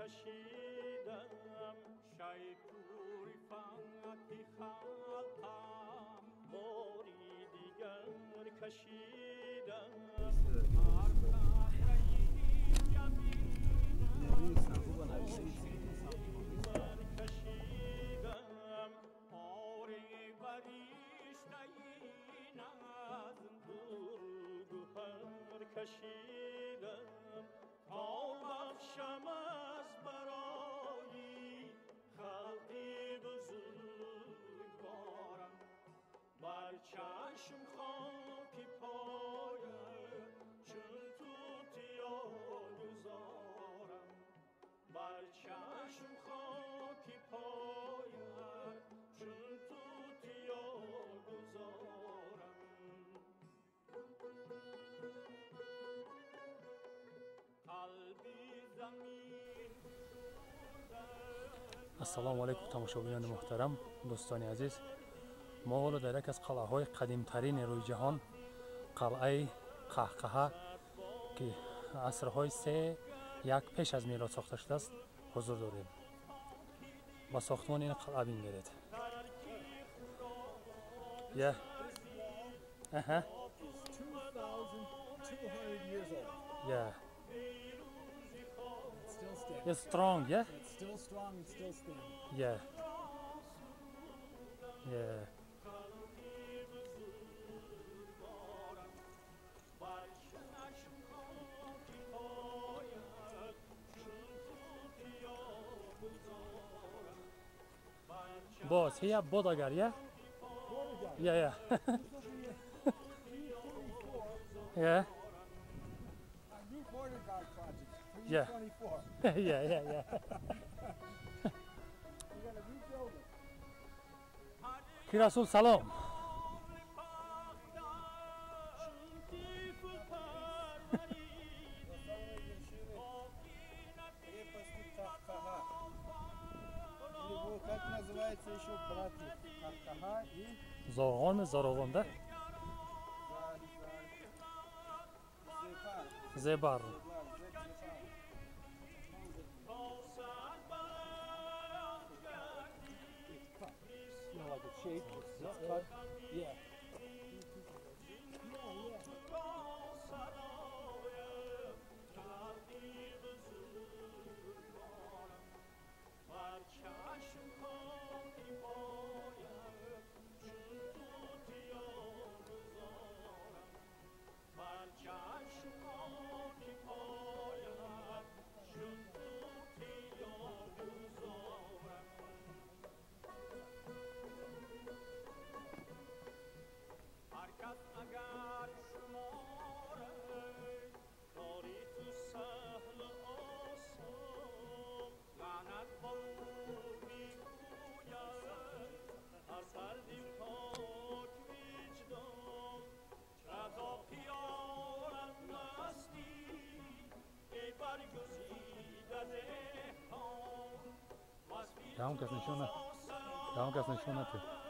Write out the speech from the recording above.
کشیدم شیپور فتح خلقم باری دیگر کشیدم هر قطره جبینم من کشیدم آری بریشته نظم دور گوهر کشیدم تا بخشم از برای خلقی بزرگوارم بر چشم خاک پایت چون توتیا گذارم بر چشم خاک پایت چون توتیا گذارم Ассалому алайкум, тамошобинони муҳтарам, дӯстони азиз. Мо ҳоло дар яке аз қалъаҳои қадимтарини рӯи ҷаҳон, қалъаи Қаҳқаҳа, ки асрҳои 3-1 пеш аз милод сохта шудааст, ҳузур дорем. Ба сохтмони ин қалъа бингаред. Yeah. Uh-huh. Yeah. Still standing. It's strong, yeah? It's still strong and still standing. Yeah. Yeah. Boss, here bodyguard, yeah? Yeah, yeah. Yeah. New border guard project. Yeah. 24. Yeah. We're gonna rebuild it. Ki Rasul salom. Крепости Кахкаха. Или как называется еще братья Кахкаха и Зоргон, Зоргон, да? Зебар. You know, like a shape, it's cut. Yeah. اگر شمارد کاری تو سهل آسان لعنت با او میگوید هر فردی پاک وجدان چرا پیارد مستی ای برگزیده دهقان. Ягон кас нишон, ягон кас нишон натед.